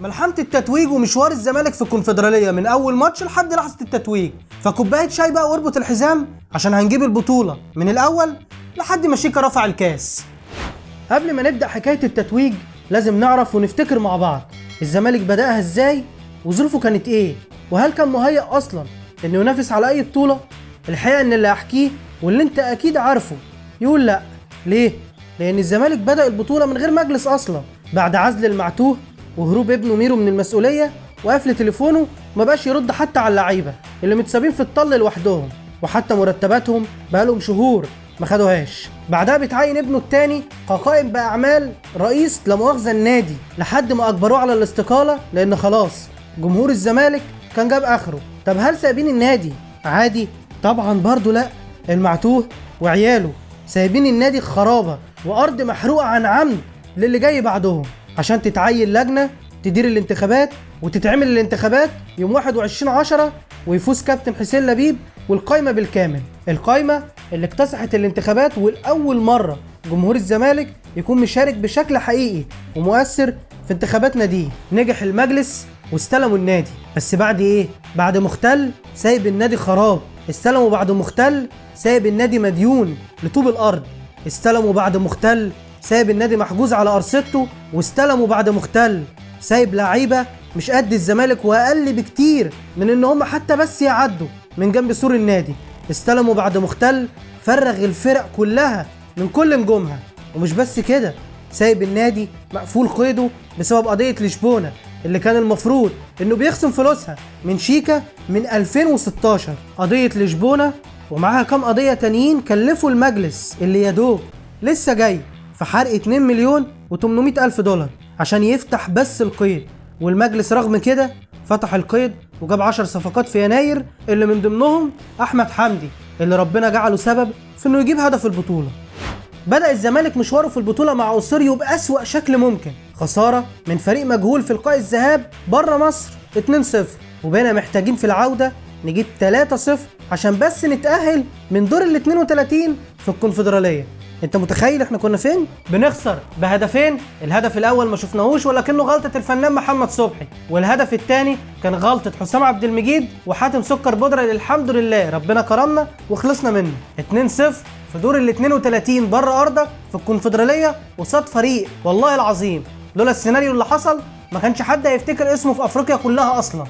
ملحمة التتويج ومشوار الزمالك في الكونفدرالية من أول ماتش لحد لحظة التتويج. فكوباية شاي بقى واربط الحزام عشان هنجيب البطولة من الأول لحد ما شيكا رفع الكاس. قبل ما نبدأ حكاية التتويج لازم نعرف ونفتكر مع بعض الزمالك بدأها ازاي وظروفه كانت ايه، وهل كان مهيأ أصلا انه ينافس على أي بطولة؟ الحقيقة ان اللي هحكيه واللي انت أكيد عارفه يقول لأ. ليه؟ لأن الزمالك بدأ البطولة من غير مجلس أصلا، بعد عزل المعتوه وهروب ابنه ميرو من المسؤولية وقفل تليفونه وما بقاش يرد حتى على اللعيبة اللي متسابين في الطل لوحدهم، وحتى مرتباتهم بقالهم شهور ما خدوهاش. بعدها بيتعين ابنه التاني كقائم بأعمال رئيس لا مؤاخذة النادي، لحد ما أجبروه على الاستقالة لأن خلاص جمهور الزمالك كان جاب آخره. طب هل سايبين النادي عادي؟ طبعا برضو لا، المعتوه وعياله سايبين النادي خرابة وأرض محروقة عن عمد للي جاي بعدهم، عشان تتعين لجنة تدير الانتخابات وتتعمل الانتخابات يوم 21/10 ويفوز كابتن حسين لبيب والقايمة بالكامل. القايمة اللي اكتسحت الانتخابات، والأول مرة جمهور الزمالك يكون مشارك بشكل حقيقي ومؤثر في انتخابات ناديه. نجح المجلس واستلموا النادي، بس بعد ايه؟ بعد مختل سايب النادي خراب، استلموا بعد مختل سايب النادي مديون لطوب الأرض، استلموا بعد مختل سايب النادي محجوز على أرصدته، واستلموا بعد مختل سايب لعيبة مش قد الزمالك وأقل بكتير من إن هم حتى بس يعدوا من جنب سور النادي، استلموا بعد مختل فرغ الفرق كلها من كل نجومها. ومش بس كده، سايب النادي مقفول قيده بسبب قضية لشبونة اللي كان المفروض إنه بيخصم فلوسها من شيكا من 2016. قضية لشبونة ومعاها كام قضية تانيين كلفوا المجلس اللي يدوب لسه جاي في حرق 2,800,000 دولار عشان يفتح بس القيد. والمجلس رغم كده فتح القيد وجاب 10 صفقات في يناير، اللي من ضمنهم أحمد حمدي اللي ربنا جعله سبب في إنه يجيب هدف البطولة. بدأ الزمالك مشواره في البطولة مع أوسوريو بأسوأ شكل ممكن، خسارة من فريق مجهول في لقاء الذهاب بره مصر 2-0، وبقينا محتاجين في العودة نجيب 3-0 عشان بس نتأهل من دور ال 32 في الكونفدرالية. انت متخيل احنا كنا فين؟ بنخسر بهدفين، الهدف الاول ما شفناهوش ولكنه غلطة الفنان محمد صبحي، والهدف الثاني كان غلطة حسام عبد المجيد وحاتم سكر بودرة اللي الحمد لله ربنا كرمنا وخلصنا منه. 2-0 في دور ال 32 بره ارضك في الكونفدرالية قصاد فريق والله العظيم لولا السيناريو اللي حصل ما كانش حد هيفتكر اسمه في افريقيا كلها اصلا.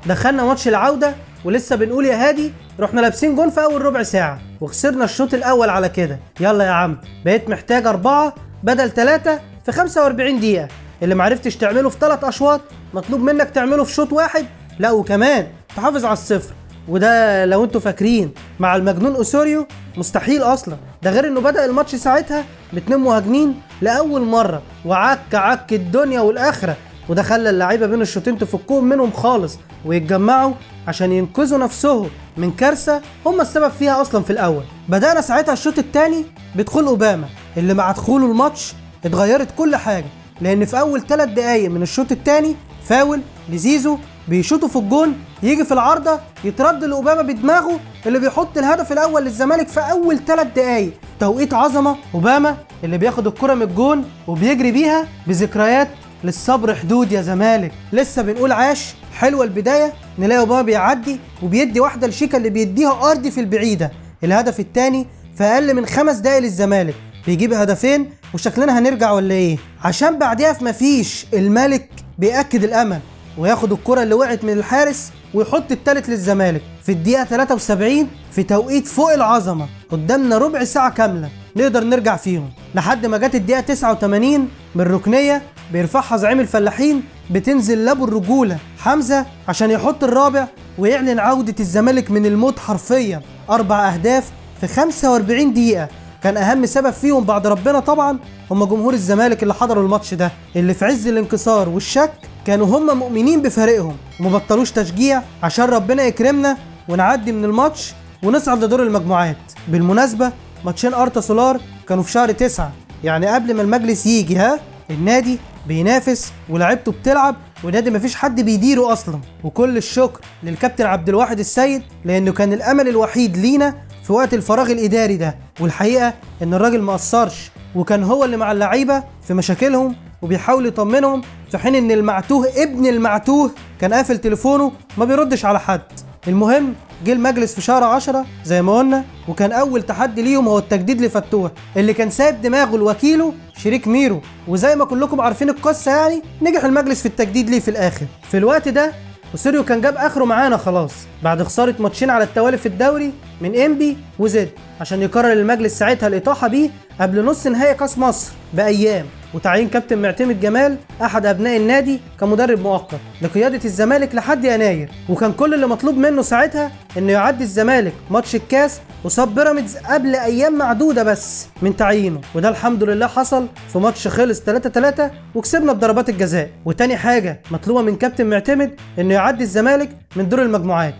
دخلنا ماتش العودة ولسه بنقول يا هادي، رحنا لابسين جون في اول ربع ساعة وخسرنا الشوط الاول على كده. يلا يا عم، بقيت محتاج 4 بدل 3 في 45 دقيقة، اللي معرفتش تعمله في 3 اشواط مطلوب منك تعمله في شوط واحد، لا وكمان تحافظ على الصفر. وده لو انتوا فاكرين مع المجنون اوسوريو مستحيل اصلا، ده غير انه بدأ الماتش ساعتها ب2 مهاجمين لاول مرة وعك عك الدنيا والاخرة، وده خلى اللعيبة بين الشوطين تفكهم منهم خالص ويتجمعوا عشان ينقذوا نفسهم من كارثة هم السبب فيها اصلا في الاول. بدأنا ساعتها الشوط الثاني بدخول اوباما اللي مع دخوله الماتش اتغيرت كل حاجة، لان في اول 3 دقايق من الشوط الثاني فاول لزيزو بيشوطه في الجون، يجي في العارضة يترد لأوباما بدماغه اللي بيحط الهدف الأول للزمالك في أول 3 دقايق. توقيت عظمة، أوباما اللي بياخد الكرة من الجون وبيجري بيها بذكريات للصبر حدود يا زمالك. لسه بنقول عاش، حلوة البداية، نلاقي أوباما بيعدي وبيدي واحدة لشيكا اللي بيديها أرضي في البعيدة. الهدف الثاني في أقل من 5 دقايق للزمالك، بيجيب هدفين وشكلنا هنرجع ولا إيه؟ عشان بعديها في مفيش، الملك بيأكد الأمل وياخد الكرة اللي وقعت من الحارس ويحط الثالث للزمالك في الدقيقة 73 في توقيت فوق العظمة. قدامنا ربع ساعة كاملة نقدر نرجع فيهم، لحد ما جت الدقيقة 89 من ركنية بيرفعها زعيم الفلاحين، بتنزل لابو الرجولة حمزة عشان يحط الرابع ويعلن عودة الزمالك من الموت حرفيا. 4 أهداف في 45 دقيقة، كان أهم سبب فيهم بعد ربنا طبعا هم جمهور الزمالك اللي حضروا الماتش ده، اللي في عز الانكسار والشك كانوا هم مؤمنين بفريقهم ومبطلوش تشجيع عشان ربنا يكرمنا ونعدي من الماتش ونصعد لدور المجموعات. بالمناسبة ماتشين أرتا سولار كانوا في شهر 9، يعني قبل ما المجلس يجي. ها النادي بينافس ولاعيبته بتلعب والنادي مفيش حد بيديره اصلا. وكل الشكر للكابتن عبد الواحد السيد لانه كان الامل الوحيد لينا في وقت الفراغ الاداري ده، والحقيقة ان الراجل ما قصرش وكان هو اللي مع اللعيبة في مشاكلهم وبيحاول يطمنهم، في حين ان المعتوه ابن المعتوه كان قافل تليفونه ما بيردش على حد. المهم جه المجلس في شهر 10 زي ما قلنا، وكان اول تحدي ليهم هو التجديد لفتوح اللي كان سايب دماغه لوكيله شريك ميرو، وزي ما كلكم عارفين القصة يعني نجح المجلس في التجديد ليه في الاخر. في الوقت ده وسيريو كان جاب اخره معانا خلاص بعد خسارة ماتشين على التوالي في الدوري من انبي وزد، عشان يقرر المجلس ساعتها الاطاحه بيه قبل نص نهائي كاس مصر بايام، وتعيين كابتن معتمد جمال احد ابناء النادي كمدرب مؤقت لقيادة الزمالك لحد يناير. وكان كل اللي مطلوب منه ساعتها انه يعدي الزمالك ماتش الكاس قصاد بيراميدز قبل ايام معدودة بس من تعيينه، وده الحمد لله حصل في ماتش خلص 3-3 وكسبنا بضربات الجزاء. وتاني حاجة مطلوبه من كابتن معتمد انه يعدي الزمالك من دور المجموعات.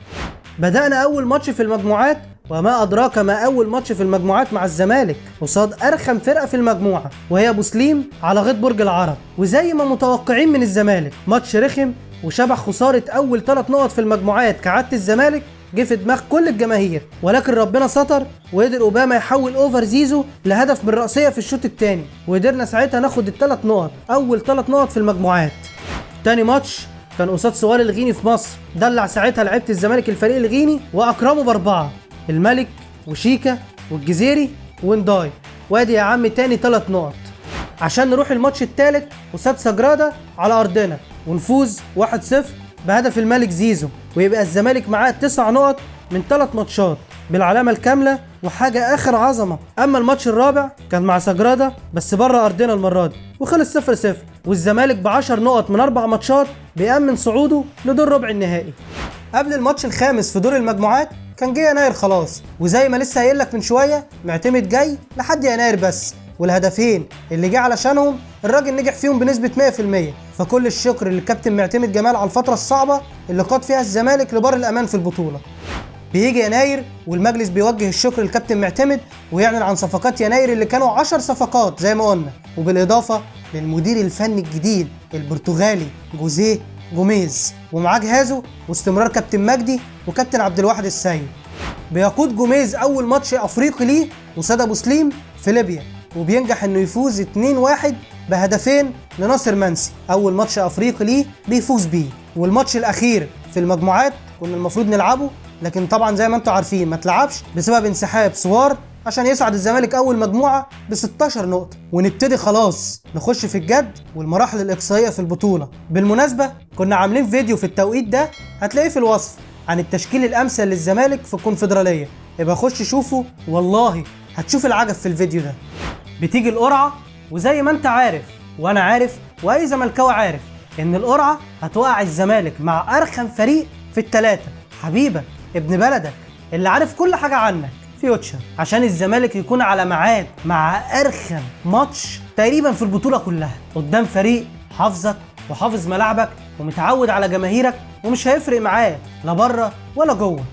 بدأنا اول ماتش في المجموعات، وما أدراك ما أول ماتش في المجموعات مع الزمالك قصاد أرخم فرقة في المجموعة وهي أبو سليم على غيط برج العرب. وزي ما متوقعين من الزمالك ماتش رخم وشبح خسارة أول 3 نقط في المجموعات كعادة الزمالك جه في دماغ كل الجماهير، ولكن ربنا ستر وقدر أوباما يحول أوفر زيزو لهدف من رأسية في الشوط الثاني، وقدرنا ساعتها ناخد ال3 نقط، أول 3 نقط في المجموعات. تاني ماتش كان قصاد سوار الغيني في مصر، دلع ساعتها لعيبة الزمالك الفريق الغيني وأكرمه ب4، الملك وشيكا والجزيري ونداي، وادي يا عم تاني 3 نقط عشان نروح الماتش الثالث قصاد سجرادا على ارضنا ونفوز 1-0 بهدف الملك زيزو، ويبقى الزمالك معاه 9 نقط من 3 ماتشات بالعلامة الكاملة وحاجة اخر عظمة. اما الماتش الرابع كان مع سجرادا بس بره ارضنا المرة دي وخلص 0-0، والزمالك ب10 نقط من 4 ماتشات بيأمن صعوده لدور ربع النهائي. قبل الماتش الخامس في دور المجموعات كان جه يناير خلاص، وزي ما لسه قايل لك من شوية معتمد جاي لحد يناير بس، والهدفين اللي جه علشانهم الراجل نجح فيهم بنسبة 100%، فكل الشكر للكابتن معتمد جمال على الفترة الصعبة اللي قاد فيها الزمالك لبر الامان في البطولة. بيجي يناير والمجلس بيوجه الشكر للكابتن معتمد ويعلن عن صفقات يناير اللي كانوا 10 صفقات زي ما قلنا، وبالاضافة للمدير الفني الجديد البرتغالي جوزيه جوميز ومعاه جهازه واستمرار كابتن مجدي وكابتن عبد الواحد السيد. بيقود جوميز اول ماتش افريقي ليه قصاد ابو سليم في ليبيا، وبينجح انه يفوز 2-1 بهدفين لناصر منسي، اول ماتش افريقي ليه بيفوز بيه. والماتش الاخير في المجموعات كنا المفروض نلعبه، لكن طبعا زي ما انتم عارفين ما اتلعبش بسبب انسحاب سوار عشان يصعد الزمالك اول مجموعة ب 16 نقطة، ونبتدي خلاص نخش في الجد والمراحل الاقصائية في البطولة. بالمناسبة كنا عاملين فيديو في التوقيت ده هتلاقيه في الوصف عن التشكيل الامثل للزمالك في الكونفدراليه، يبقى خش شوفه والله هتشوف العجب في الفيديو ده. بتيجي القرعة، وزي ما انت عارف وانا عارف واي زملكاوي عارف ان القرعة هتوقع الزمالك مع ارخم فريق في الثلاثة، حبيبك ابن بلدك اللي عارف كل حاجة عنك فيوتشر، عشان الزمالك يكون على ميعاد مع ارخم ماتش تقريبا في البطولة كلها قدام فريق حافظك وحافظ ملاعبك ومتعود على جماهيرك ومش هيفرق معاه لا بره ولا جوه.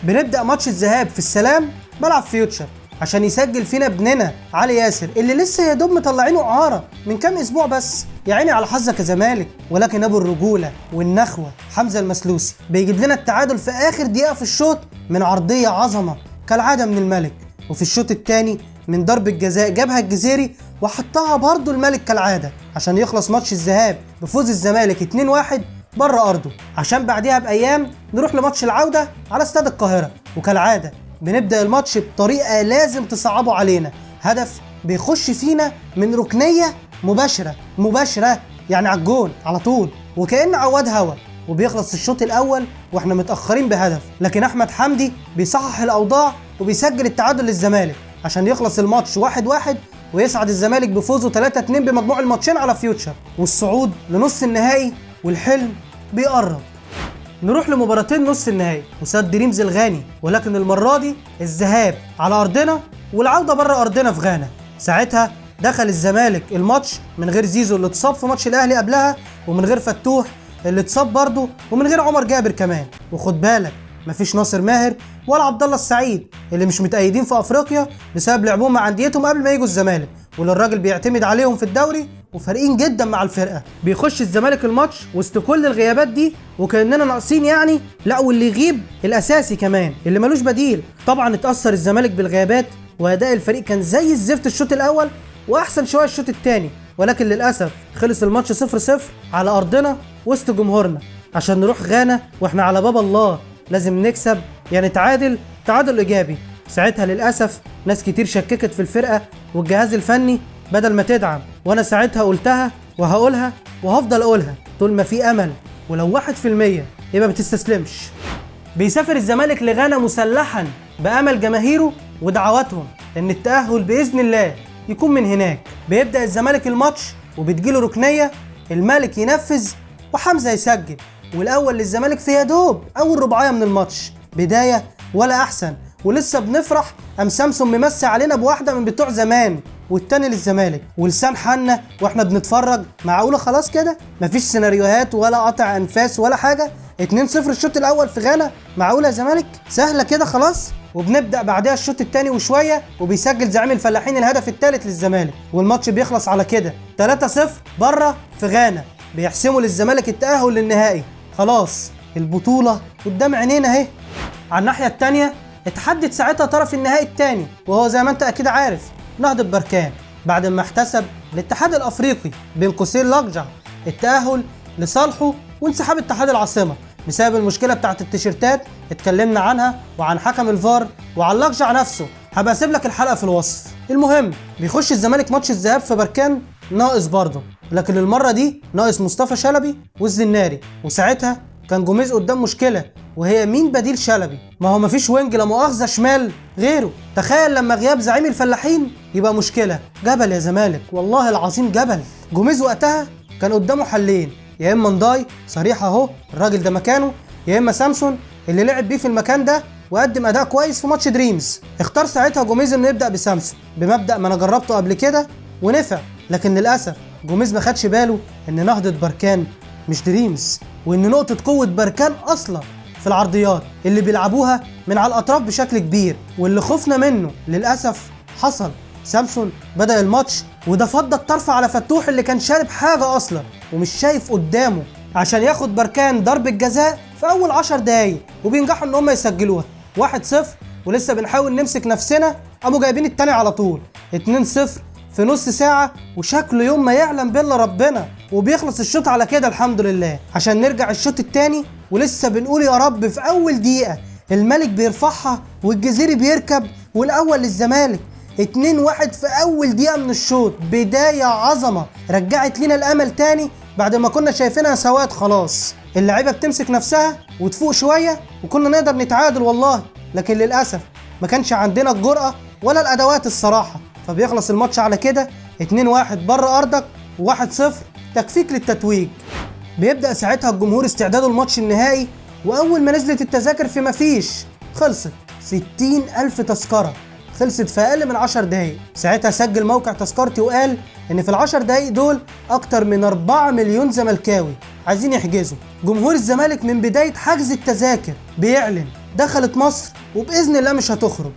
بنبدا ماتش الذهاب في السلام ملعب فيوتشر عشان يسجل فينا ابننا علي ياسر اللي لسه يا دوب مطلعينه اعاره من كام اسبوع بس، يا عيني على حظك يا زمالك. ولكن ابو الرجولة والنخوه حمزة المسلوسي بيجيب لنا التعادل في اخر دقيقة في الشوط من عرضية عظمه كالعادة من الملك، وفي الشوط الثاني من ضربه جزاء جابها الجزيري وحطها برضه الملك كالعادة عشان يخلص ماتش الذهاب بفوز الزمالك 2-1 بره ارضه، عشان بعديها بايام نروح لماتش العودة على استاد القاهرة. وكالعادة بنبدا الماتش بطريقة لازم تصعبه علينا، هدف بيخش فينا من ركنيه مباشرة مباشرة يعني على الجون على طول وكأن عواد هوا، وبيخلص الشوط الاول واحنا متاخرين بهدف، لكن احمد حمدي بيصحح الاوضاع وبيسجل التعادل للزمالك عشان يخلص الماتش 1-1 ويصعد الزمالك بفوزه 3-2 بمجموع الماتشين على فيوتشر والصعود لنص النهائي، والحلم بيقرب. نروح لمباراتين نص النهائي قصاد دريمز الغاني، ولكن المرة دي الذهاب على ارضنا والعودة بره ارضنا في غانا. ساعتها دخل الزمالك الماتش من غير زيزو اللي اتصاب في ماتش الاهلي قبلها، ومن غير فتوح اللي اتصاب برضه، ومن غير عمر جابر كمان. وخد بالك مفيش ناصر ماهر ولا عبد الله السعيد اللي مش متأيدين في افريقيا بسبب لعبهم مع انديتهم قبل ما يجوا الزمالك، واللي الراجل بيعتمد عليهم في الدوري وفارقين جدا مع الفرقة. بيخش الزمالك الماتش وسط كل الغيابات دي وكاننا ناقصين يعني، لا واللي يغيب الاساسي كمان اللي ملوش بديل. طبعا اتاثر الزمالك بالغيابات واداء الفريق كان زي الزفت الشوط الاول واحسن شوية الشوط الثاني، ولكن للاسف خلص الماتش 0-0 على ارضنا وسط جمهورنا، عشان نروح غانا واحنا على باب الله لازم نكسب يعني تعادل تعادل ايجابي. ساعتها للاسف ناس كتير شككت في الفرقة والجهاز الفني بدل ما تدعم، وانا ساعتها قلتها وهقولها وهفضل اقولها طول ما في امل ولو 1% يبقى ما تستسلمش. بيسافر الزمالك لغانا مسلحا بامل جماهيره ودعواتهم ان التاهل باذن الله يكون من هناك. بيبدا الزمالك الماتش وبتجيله ركنيه، الملك ينفذ وحمزة يسجل، والاول للزمالك في يدوب اول رباعية من الماتش. بداية ولا احسن، ولسه بنفرح قام سامسون ممسي علينا بواحدة من بتوع زمان، والتاني للزمالك ولسان حالنا واحنا بنتفرج. معقولة خلاص كده مفيش سيناريوهات ولا قطع انفاس ولا حاجة؟ 2-0 الشوط الاول في غانا، معقولة يا زمالك سهلة كده خلاص؟ وبنبدا بعدها الشوط الثاني وشوية، وبيسجل زعيم الفلاحين الهدف الثالث للزمالك، والماتش بيخلص على كده 3-0 بره في غانا، بيحسموا للزمالك التاهل للنهائي. خلاص البطولة قدام عينينا اهي. على الناحية الثانية اتحدد ساعتها طرف النهائي الثاني، وهو زي ما انت اكيد عارف نهضة بركان، بعد ما احتسب الاتحاد الافريقي بين قوسين لقجع التاهل لصالحه وانسحاب اتحاد العاصمة بسبب المشكلة بتاعت التيشيرتات، اتكلمنا عنها وعن حكم الفار وعن لقجع نفسه، هبقى اسيب لك الحلقة في الوصف. المهم بيخش الزمالك ماتش الذهاب في بركان ناقص برضه، لكن المرة دي ناقص مصطفى شلبي والزناري، وساعتها كان جوميز قدام مشكلة وهي مين بديل شلبي؟ ما هو مفيش wing لا مؤاخذة شمال غيره. تخيل لما غياب زعيم الفلاحين يبقى مشكلة. جبل يا زمالك، والله العظيم جبل. جوميز وقتها كان قدامه حلين، يا اما نداي صريح اهو الراجل ده مكانه، يا اما سامسون اللي لعب بيه في المكان ده وقدم اداء كويس في ماتش دريمز. اختار ساعتها جوميز انه يبدا بسامسون بمبدا ما انا جربته قبل كده ونفع، لكن للاسف جوميز ما خدش باله ان نهضة بركان مش دريمز، وان نقطة قوة بركان اصلا في العرضيات اللي بيلعبوها من على الاطراف بشكل كبير، واللي خفنا منه للاسف حصل. سامسون بدأ الماتش وده فضى الطرف على فتوح اللي كان شارب حاجة اصلا ومش شايف قدامه، عشان ياخد بركان ضربة جزاء في اول 10 دقايق، وبينجحوا ان هم يسجلوها 1-0، ولسه بنحاول نمسك نفسنا قاموا جايبين التاني على طول 2-0 في نص ساعة، وشكله يوم ما يعلم بالله ربنا. وبيخلص الشوط على كده الحمد لله، عشان نرجع الشوط التاني ولسه بنقول يا رب. في اول دقيقة الملك بيرفعها والجزيري بيركب، والاول للزمالك 2-1 في اول دقيقة من الشوط. بداية عظمة رجعت لنا الامل تاني بعد ما كنا شايفينها سواد خلاص. اللعيبة بتمسك نفسها وتفوق شوية وكنا نقدر نتعادل والله، لكن للاسف ما كانش عندنا الجرأة ولا الادوات الصراحة، فبيخلص الماتش على كده 2-1 بره ارضك و1-0 تكفيك للتتويج. بيبدأ ساعتها الجمهور استعداده لماتش النهائي، واول ما نزلت التذاكر في مفيش خلصت 60,000 تذكرة، خلصت في اقل من 10 دقايق. ساعتها سجل موقع تذكرتي وقال ان في ال10 دقايق دول اكتر من 4 مليون زملكاوي عايزين يحجزوا. جمهور الزمالك من بداية حجز التذاكر بيعلن دخلت مصر وبإذن الله مش هتخرج.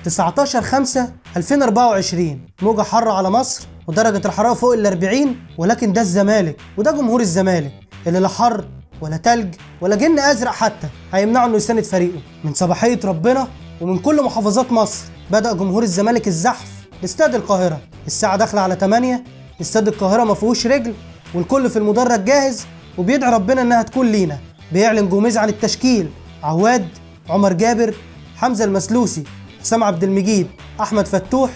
19/5/2024 موجة حارة على مصر ودرجة الحرارة فوق ال40، ولكن ده الزمالك وده جمهور الزمالك اللي لا حر ولا تلج ولا جن أزرق حتى هيمنعه انه يساند فريقه. من صباحية ربنا ومن كل محافظات مصر بدأ جمهور الزمالك الزحف لاستاد القاهرة. الساعة داخلة على 8، استاد القاهرة ما فيهوش رجل والكل في المدرج جاهز وبيدعي ربنا انها تكون لينا. بيعلن جوميز عن التشكيل: عواد، عمر جابر، حمزة المسلوسي، حسام عبد المجيد، احمد فتوح،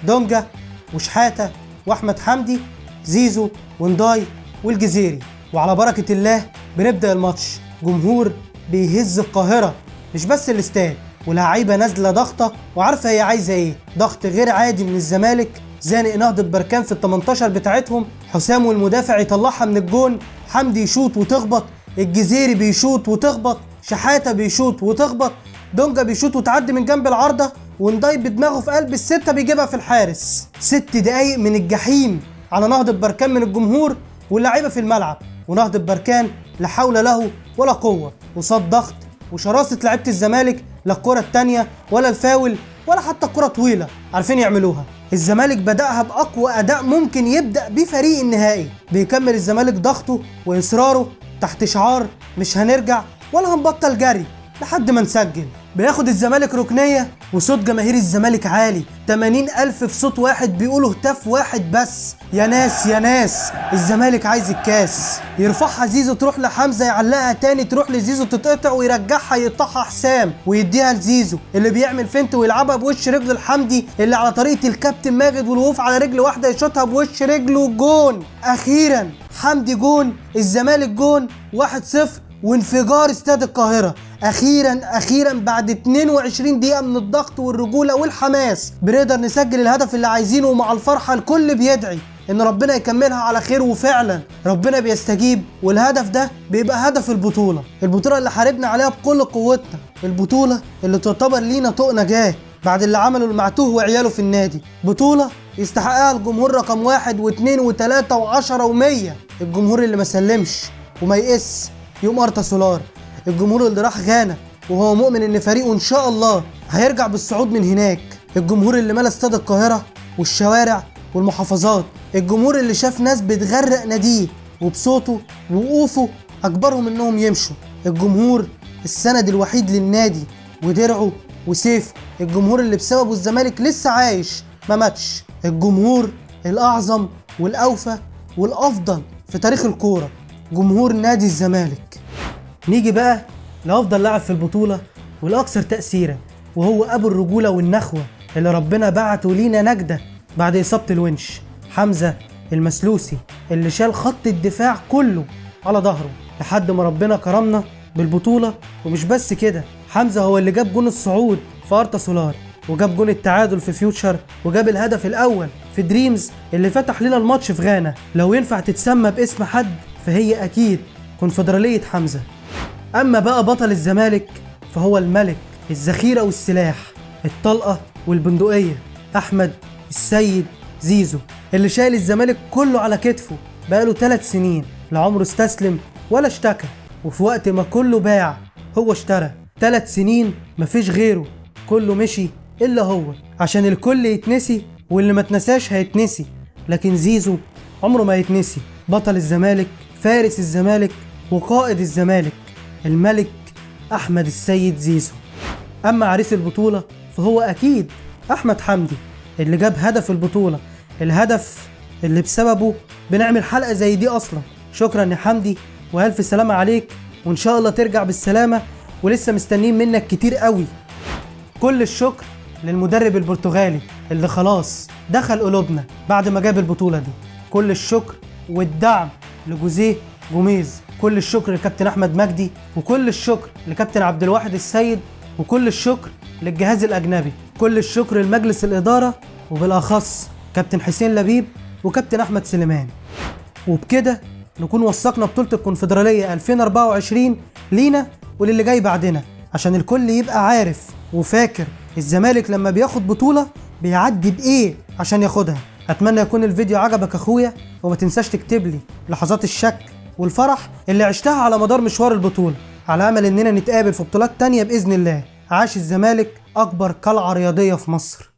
دونجا وشحاتة واحمد حمدي، زيزو ونداي والجزيري. وعلى بركة الله بنبدأ الماتش. جمهور بيهز القاهرة، مش بس الاستاد، ولاعيبة نازلة ضغطة وعارفة هي عايزة ايه. ضغط غير عادي من الزمالك، زانق نهضة بركان في ال18 بتاعتهم. حسام والمدافع يطلعها من الجون، حمدي يشوط وتخبط، الجزيري بيشوط وتخبط، شحاتة بيشوط وتخبط، دونجا بيشوط وتعدي من جنب العارضة، ونداي بدماغه في قلب الستة بيجيبها في الحارس. 6 دقايق من الجحيم على نهضة بركان من الجمهور واللاعيبة في الملعب، ونهضة بركان لا حول له ولا قوة قصاد ضغط وشراسة لعيبة الزمالك. لا الكرة التانية ولا الفاول ولا حتى الكرة طويلة عارفين يعملوها. الزمالك بدأها بأقوى أداء ممكن يبدأ بيه فريق النهائي. بيكمل الزمالك ضغطه وإصراره تحت شعار مش هنرجع ولا هنبطل جري. لحد ما نسجل. بياخد الزمالك ركنيه وصوت جماهير الزمالك عالي، 80 ألف في صوت واحد بيقولوا هتاف واحد بس: يا ناس يا ناس الزمالك عايز الكاس. يرفعها زيزو تروح لحمزة، يعلقها تاني تروح لزيزو تتقطع ويرجعها يقطعها حسام ويديها لزيزو اللي بيعمل feint ويلعبها بوش رجله لحمدي اللي على طريقه الكابتن ماجد والوقوف على رجل واحدة يشوطها بوش رجله جون. اخيرا حمدي جون، الزمالك جون، 1-0 وانفجار استاد القاهرة. اخيرا اخيرا بعد 22 دقيقة من الضغط والرجولة والحماس بنقدر نسجل الهدف اللي عايزينه، ومع الفرحة الكل بيدعي ان ربنا يكملها على خير، وفعلا ربنا بيستجيب والهدف ده بيبقى هدف البطولة، البطولة اللي حاربنا عليها بكل قوتنا، البطولة اللي تعتبر لينا طوق نجاة بعد اللي عمله المعتوه وعياله في النادي، بطولة يستحقها الجمهور رقم 1 و2 و3 و10 و100، الجمهور اللي ما سلمش وما يقس يوم أرتا سولار، الجمهور اللي راح غانا وهو مؤمن ان فريقه ان شاء الله هيرجع بالصعود من هناك، الجمهور اللي ملا استاد القاهرة والشوارع والمحافظات، الجمهور اللي شاف ناس بتغرق ناديه وبصوته ووقوفه اجبرهم انهم يمشوا، الجمهور السند الوحيد للنادي ودرعه وسيفه، الجمهور اللي بسببه الزمالك لسه عايش ما ماتش، الجمهور الاعظم والاوفى والافضل في تاريخ الكورة، جمهور نادي الزمالك. نيجي بقى لأفضل لاعب في البطولة والأكثر تأثيرا، وهو أبو الرجولة والنخوة اللي ربنا بعته لينا نجدة بعد إصابة الونش، حمزة المسلوسي اللي شال خط الدفاع كله على ظهره لحد ما ربنا كرمنا بالبطولة. ومش بس كده، حمزة هو اللي جاب جون الصعود في أرتا سولار، وجاب جون التعادل في فيوتشر، وجاب الهدف الأول في دريمز اللي فتح لنا الماتش في غانا. لو ينفع تتسمى باسم حد فهي أكيد كونفدرالية حمزة. أما بقى بطل الزمالك فهو الملك، الذخيرة والسلاح، الطلقة والبندقية، أحمد السيد زيزو اللي شايل الزمالك كله على كتفه بقاله 3 سنين، لا عمره استسلم ولا اشتكى، وفي وقت ما كله باع هو اشترى. 3 سنين مفيش غيره، كله مشي إلا هو، عشان الكل يتنسي واللي ما اتنساش هيتنسي، لكن زيزو عمره ما يتنسي. بطل الزمالك، فارس الزمالك، وقائد الزمالك، الملك أحمد السيد زيزو. أما عريس البطولة فهو أكيد أحمد حمدي اللي جاب هدف البطولة، الهدف اللي بسببه بنعمل حلقة زي دي أصلا. شكرا يا حمدي وألف سلامة عليك، وإن شاء الله ترجع بالسلامة، ولسه مستنيين منك كتير قوي. كل الشكر للمدرب البرتغالي اللي خلاص دخل قلوبنا بعد ما جاب البطولة دي. كل الشكر والدعم لجوزيه جوميز، كل الشكر لكابتن احمد مجدي، وكل الشكر لكابتن عبد الواحد السيد، وكل الشكر للجهاز الاجنبي، كل الشكر لمجلس الادارة وبالاخص كابتن حسين لبيب وكابتن احمد سليمان. وبكده نكون وثقنا بطوله الكونفدراليه 2024 لينا وللي جاي بعدنا، عشان الكل يبقى عارف وفاكر الزمالك لما بياخد بطوله بيعدي بايه عشان ياخدها. اتمنى يكون الفيديو عجبك اخويا، وما تنساش تكتب لي لحظات الشك والفرح اللي عشتها على مدار مشوار البطولة، على امل اننا نتقابل في بطولات تانية باذن الله. عاش الزمالك، اكبر قلعة رياضية في مصر.